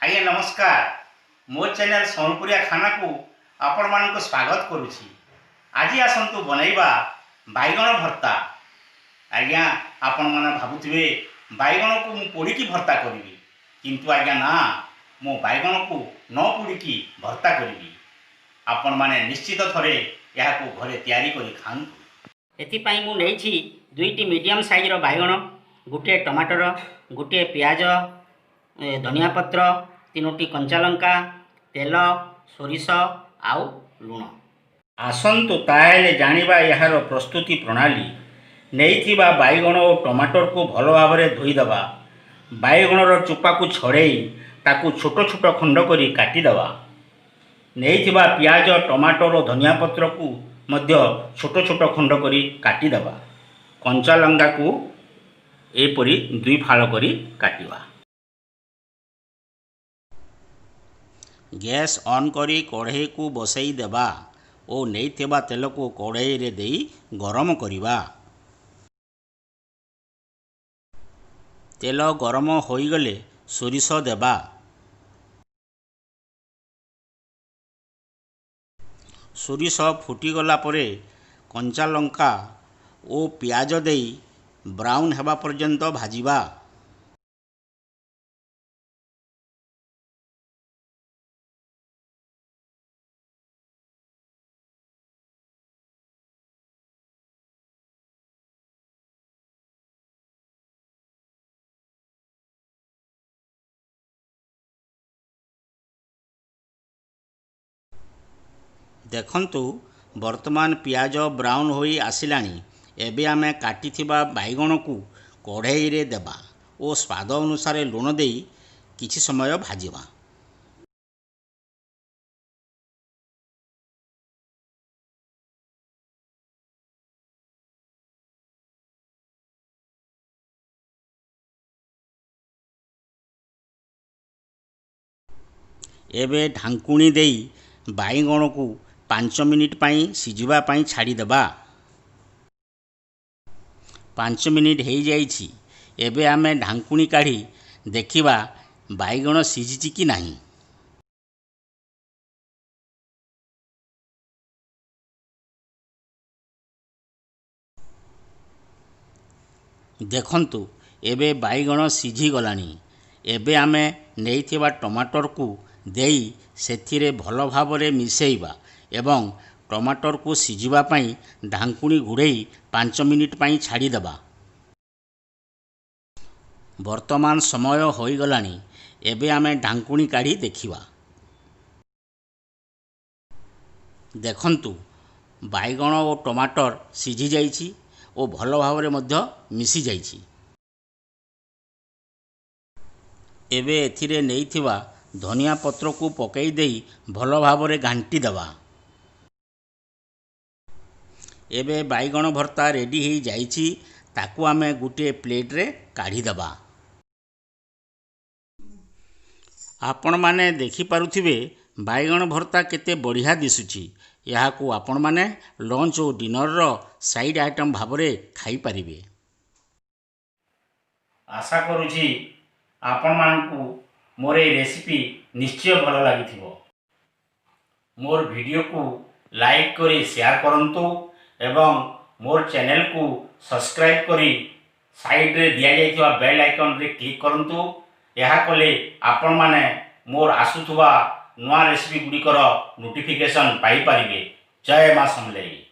ଆଜ୍ଞା ନମସ୍କାର। ମୋ ଚ୍ୟାନେଲ୍ ସମ୍ବଲପୁରିଆ ଖାନାକୁ ଆପଣମାନଙ୍କୁ ସ୍ୱାଗତ କରୁଛି। ଆଜି ଆସନ୍ତୁ ବନେଇବା ବାଇଗଣ ଭର୍ତ୍ତା। ଆଜ୍ଞା, ଆପଣମାନେ ଭାବୁଥିବେ ବାଇଗଣକୁ ମୁଁ ପୋଡ଼ିକି ଭର୍ତ୍ତା କରିବି, କିନ୍ତୁ ଆଜ୍ଞା ନା, ମୁଁ ବାଇଗଣକୁ ନ ପୋଡ଼ିକି ଭର୍ତ୍ତା କରିବି। ଆପଣମାନେ ନିଶ୍ଚିତ ଥରେ ଏହାକୁ ଘରେ ତିଆରି କରି ଖାଆନ୍ତୁ। ଏଥିପାଇଁ ମୁଁ ନେଇଛି ଦୁଇଟି ମିଡ଼ିୟମ୍ ସାଇଜ୍ର ବାଇଗଣ, ଗୋଟିଏ ଟମାଟର, ଗୋଟିଏ ପିଆଜ, ଧନିଆ ପତ୍ର, ତିନୋଟି କଞ୍ଚା ଲଙ୍କା, ତେଲ, ସୋରିଷ ଆଉ ଲୁଣ। ଆସନ୍ତୁ ତାହେଲେ ଜାଣିବା ଏହାର ପ୍ରସ୍ତୁତି ପ୍ରଣାଳୀ। ନେଇଥିବା ବାଇଗଣ ଓ ଟମାଟରକୁ ଭଲ ଭାବରେ ଧୋଇଦେବା। ବାଇଗଣର ଚୋପାକୁ ଛଡ଼େଇ ତାକୁ ଛୋଟ ଛୋଟ ଖଣ୍ଡ କରି କାଟିଦେବା। ନେଇଥିବା ପିଆଜ, ଟମାଟର ଓ ଧନିଆ ପତ୍ରକୁ ମଧ୍ୟ ଛୋଟ ଛୋଟ ଖଣ୍ଡ କରି କାଟିଦେବା। କଞ୍ଚା ଲଙ୍କାକୁ ଏପରି ଦୁଇ ଫାଳ କରି କାଟିବା। ଗ୍ୟାସ୍ ଅନ୍ କରି କଢ଼େଇକୁ ବସେଇ ଦେବା ଓ ନେଇଥିବା ତେଲକୁ କଢ଼େଇରେ ଦେଇ ଗରମ କରିବା। ତେଲ ଗରମ ହୋଇଗଲେ ସୋରିଷ ଦେବା। ସୋରିଷ ଫୁଟିଗଲା ପରେ କଞ୍ଚା ଲଙ୍କା ଓ ପିଆଜ ଦେଇ ବ୍ରାଉନ୍ ହେବା ପର୍ଯ୍ୟନ୍ତ ଭାଜିବା। ଦେଖନ୍ତୁ, ବର୍ତ୍ତମାନ ପିଆଜ ବ୍ରାଉନ୍ ହୋଇ ଆସିଲାଣି। ଏବେ ଆମେ କାଟିଥିବା ବାଇଗଣକୁ କଢ଼େଇରେ ଦେବା ଓ ସ୍ୱାଦ ଅନୁସାରେ ଲୁଣ ଦେଇ କିଛି ସମୟ ଭାଜିବା। ଏବେ ଢାଙ୍କୁଣୀ ଦେଇ ବାଇଗଣକୁ 5 ମିନିଟ୍ ପାଇଁ ସିଝିବା ପାଇଁ ଛାଡ଼ିଦେବା। 5 ମିନିଟ୍ ହେଇଯାଇଛି। ଏବେ ଆମେ ଢାଙ୍କୁଣୀ କାଢ଼ି ଦେଖିବା ବାଇଗଣ ସିଝିଛି କି ନାହିଁ। ଦେଖନ୍ତୁ, ଏବେ ବାଇଗଣ ସିଝିଗଲାଣି। ଏବେ ଆମେ ନେଇଥିବା ଟମାଟରକୁ ଦେଇ ସେଥିରେ ଭଲ ଭାବରେ ମିଶାଇବା ଏବଂ ଟମାଟରକୁ ସିଝିବା ପାଇଁ ଢାଙ୍କୁଣୀ ଘୋଡ଼େଇ 5 ମିନିଟ୍ ପାଇଁ ଛାଡ଼ିଦେବା। ବର୍ତ୍ତମାନ ସମୟ ହୋଇଗଲାଣି। ଏବେ ଆମେ ଢାଙ୍କୁଣୀ କାଢ଼ି ଦେଖିବା। ଦେଖନ୍ତୁ, ବାଇଗଣ ଓ ଟମାଟର ସିଝିଯାଇଛି ଓ ଭଲ ଭାବରେ ମଧ୍ୟ ମିଶିଯାଇଛି। ଏବେ ଏଥିରେ ନେଇଥିବା ଧନିଆ ପତ୍ରକୁ ପକାଇ ଦେଇ ଭଲ ଭାବରେ ଘାଣ୍ଟି ଦେବା। ଏବେ ବାଇଗଣ ଭର୍ତ୍ତା ରେଡ଼ି ହେଇଯାଇଛି। ତାକୁ ଆମେ ଗୋଟିଏ ପ୍ଲେଟ୍ରେ କାଢ଼ିଦେବା। ଆପଣମାନେ ଦେଖିପାରୁଥିବେ ବାଇଗଣ ଭର୍ତ୍ତା କେତେ ବଢ଼ିଆ ଦିଶୁଛି। ଏହାକୁ ଆପଣମାନେ ଲଞ୍ଚ ଓ ଡିନରର ସାଇଡ଼୍ ଆଇଟମ୍ ଭାବରେ ଖାଇପାରିବେ। ଆଶା କରୁଛି ଆପଣମାନଙ୍କୁ ମୋର ଏଇ ରେସିପି ନିଶ୍ଚୟ ଭଲ ଲାଗିଥିବ। ମୋର ଭିଡ଼ିଓକୁ ଲାଇକ୍ କରି ସେୟାର କରନ୍ତୁ ଏବଂ ମୋର ଚ୍ୟାନେଲକୁ ସବସ୍କ୍ରାଇବ୍ କରି ସାଇଡ଼୍ରେ ଦିଆଯାଇଥିବା ବେଲ୍ ଆଇକନ୍ରେ କ୍ଲିକ୍ କରନ୍ତୁ। ଏହା କଲେ ଆପଣମାନେ ମୋର ଆସୁଥିବା ନୂଆ ରେସିପି ଗୁଡ଼ିକର ନୋଟିଫିକେସନ୍ ପାଇପାରିବେ। ଜୟ ମା ସମଲେଇ।